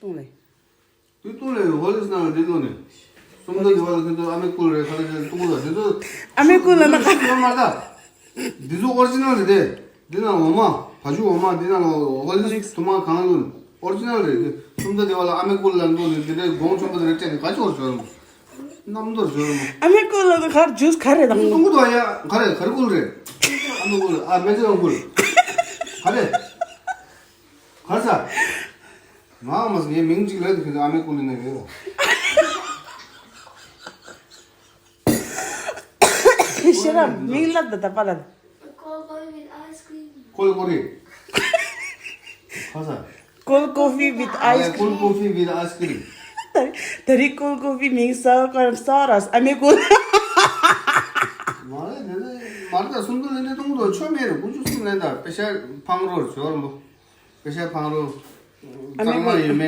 ཏུང་ལེ། དུས་ཏུང་ལེ་ཧོ་ལིས་ནང་འདི་ཏུང་ནི། སུམ་མདོ་འདི་བ་ལ་ཁྱོད་ཚོ་ཨ་མའི་སྐུ་རེད་ཁ་ལ་ཁྱོད་ཏུང་ལ་འདི་ཚོ། ཨ་མའི་སྐུ་ལ་ན་ཁ། ཁྱོད་མ་ད། འདི་ཚོ original རེད་དེ། འདི་ནང་འོ་མ་བ་ཕྱུགས་འོ་མ་འདི་ནང་ཧོ་ལིས་དུ་མ་གང་ལུ original རེད་དེ། སུམ་མདོ་འདི་བ་ལ་ཨ་མའི་སྐུ་ལ་འདུག་ནི་འདི་འདྲའི་སྒོང་ཆུང་པོ་འདི་འདྲ་སྤྲད་ནི་ག་ཅོག་བྱོས་རུང། གནམ་རྡོར་བྱོས་རུང། ཨ་མའི་སྐུ་ལ་ན་ཁར juice ག་རེ་དང། ཏུང་གུ་དོ་ཡ་ག་རེ་ག་རེ་སྐུ་རེད། ཨ་མའི་སྐུ་རེད་ཨ་མེ་ཙེ་རང་སྐུ་རེད། ག་རེ། ག་ས། ང་མ་ཟ་ངའི་མིང་གཅིག་ལས་དུ་ཁྱོད་ཚོ་ཨ་མའི་སྐུ་ལས་ན་ཡོད། ཤེས་རབ་མིང་ལབ་ད་ད་པ་ལ། Cold coffee with ice cream. ཀོལ་ཀོ་རི། ག་ས། Cold coffee with ice cream. Cold coffee with ice cream. ད་རི cold coffee མིང་ས་ཀར་ས་ར་ཨ་མའི་སྐུ། མ་རེད་དེ་ནི་མ་རེད་ད་སུམ་དུ་ལེན་དེ་སྟོང་དུ་ཆོ་མེད་རེད 93 ལེན་ད་པེ་ཤ་ཕང་རོ་ཞོར་མོ་པེ་ཤ་ཕང་རོ་གཙང་མ་ཡོད་མེད།